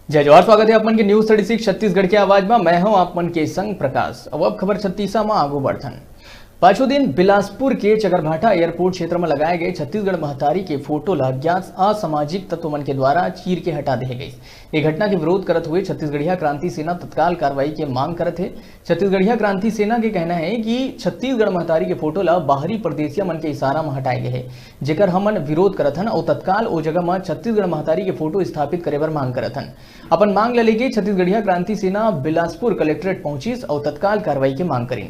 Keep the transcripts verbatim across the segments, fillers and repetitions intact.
जय जोहार, स्वागत है आप मन के News thirty six छत्तीसगढ़ के आवाज में। मैं हूं आप मन के संग प्रकाश। अब, अब खबर छत्तीसा में आगू बढ़थन। पाछू दिन बिलासपुर के चकरभाटा एयरपोर्ट क्षेत्र में लगाए गए छत्तीसगढ़ महतारी के फोटो ला अज्ञात असामाजिक तत्व मन के द्वारा चीर के हटा देहे गइस। ये घटना के विरोध करत हुए छत्तीसगढ़िया क्रांति सेना तत्काल कार्रवाई के मांग करत हे। छत्तीसगढ़िया क्रांति सेना के कहना है कि छत्तीसगढ़ महतारी के फोटो ला बाहरी परदेसिया मन के इशारा में हटाए गए हे, जेकर हमन विरोध करत हन और तत्काल ओ जगह में छत्तीसगढ़ महतारी के फोटो स्थापित करे बर मांग करत हन। अपन मांग ल लेके छत्तीसगढ़िया क्रांति सेना बिलासपुर कलेक्ट्रेट पहुंचिस और तत्काल कार्रवाई के मांग करिन।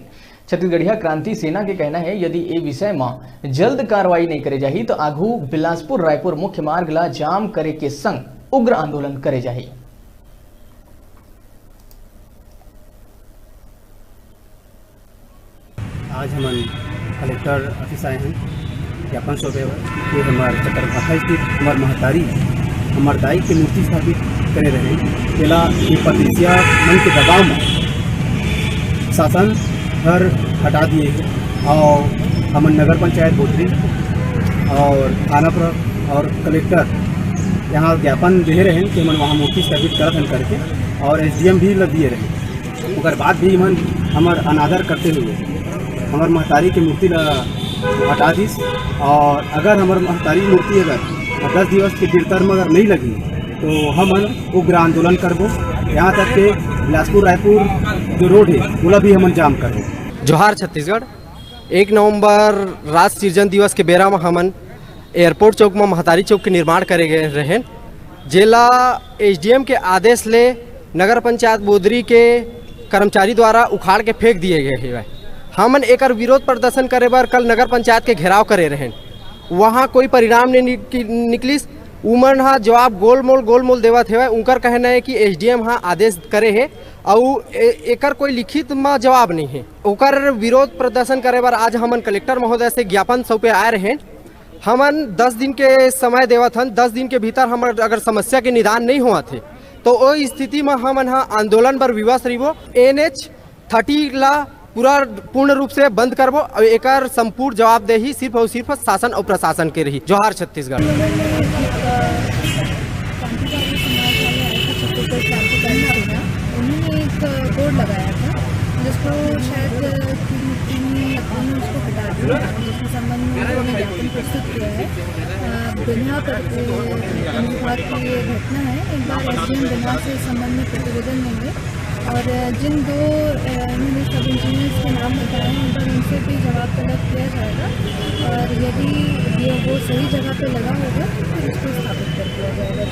छत्तीसगढ़िया क्रांति सेना के कहना है, यदि ए विषय म जल्द कार्रवाई नहीं करे जाही, तो आगू बिलासपुर रायपुर मुख्य मार्ग ला जाम करे के संग उग्र आंदोलन करे जाही। आज हमन कलेक्टर ऑफिस आए हैं ज्ञापन सौंपे बर कि हमार चकरभाटा स्थित हमार महतारी, हमार दाई के मूर्ति स्थापित करे रहे, तेला ये परदेसिया मन के दबाव में शासन हर हटा दिए हे और हमन नगर पंचायत बोदरी और थाना प्रभारी और कलेक्टर यहाँ ज्ञापन दे रहे हैं कि हमन वहाँ मूर्ति स्थापित करत हन करके, और एसडीएम भी ल दिए रहे। ओकर बाद भी इमन हमर अनादर करते हुए हमर महतारी के मूर्ति ला हटा दिस, और अगर हमर महतारी मूर्ति अगर दस दिवस के भीतर में अगर नहीं लगी, तो हमन उग्र आंदोलन करबो। यहाँ तक के बिलासपुर रायपुर जो रोड है, ओला भी हमन जाम करबो। जोहार छत्तीसगढ़। एक नवंबर राष्ट्र सिरजन दिवस के बेरा म हमन एयरपोर्ट चौक म महतारी चौक के निर्माण करे गए रहेन, जेला एसडीएम के आदेश ले नगर पंचायत बोदरी के कर्मचारी द्वारा उखाड़ के फेंक दिए गए हवय। हमन एकर विरोध प्रदर्शन करे बर कल नगर पंचायत के घेराव करे रहेन, वहाँ कोई परिणाम नहीं निक-, निकलिस। उमन ह जवाब गोलमोल, गोलमोल देवत हेवय। उनकर कहना है कि एसडीएम ह आदेश करे हे अउ ए-, एकर कोई लिखित म जवाब नहीं है। ओकर विरोध प्रदर्शन करे बर आज हमन कलेक्टर महोदय से ज्ञापन सौंपे आए रहेन। हमन दस दिन के समय देवत हन, दस दिन के भीतर हमर अगर समस्या के निदान नहीं होवत हे, तो ओ स्थिति म हमन ह आंदोलन बर विवश रहिबो। एनएच थर्टी ला पूरा पूर्ण रूप से बंद करबो अउ एकर संपूर्ण जवाबदेही सिर्फ अउ सिर्फ शासन अउ प्रशासन के रही। जोहार छत्तीसगढ़। क्रांतिकारी समाज वाले आए थे, छत्तीसगढ़ क्रांतिकारी सेना, उन्होंने एक बोर्ड लगाया था, जिसको शायद तीन, तीन, तीन उसको हटा दिया, जिसके संबंध में उन्होंने ज्ञापन प्रस्तुत किया है। अ, बिन्हा पर, अ, अनुभाग की ये घटना है। एक बार एसडीएम बिन्हा से इस संबंध में प्रतिवेदन लेंगे और जिन दो, अ, इन्होंने सब इंजीनियर्स के नाम बताए हैं, एक बार उनसे भी जवाब तलब किया जाएगा और यदि ये वो सही जगह पे लगा होगा, तो फिर उसको स्थापित कर दिया जाएगा।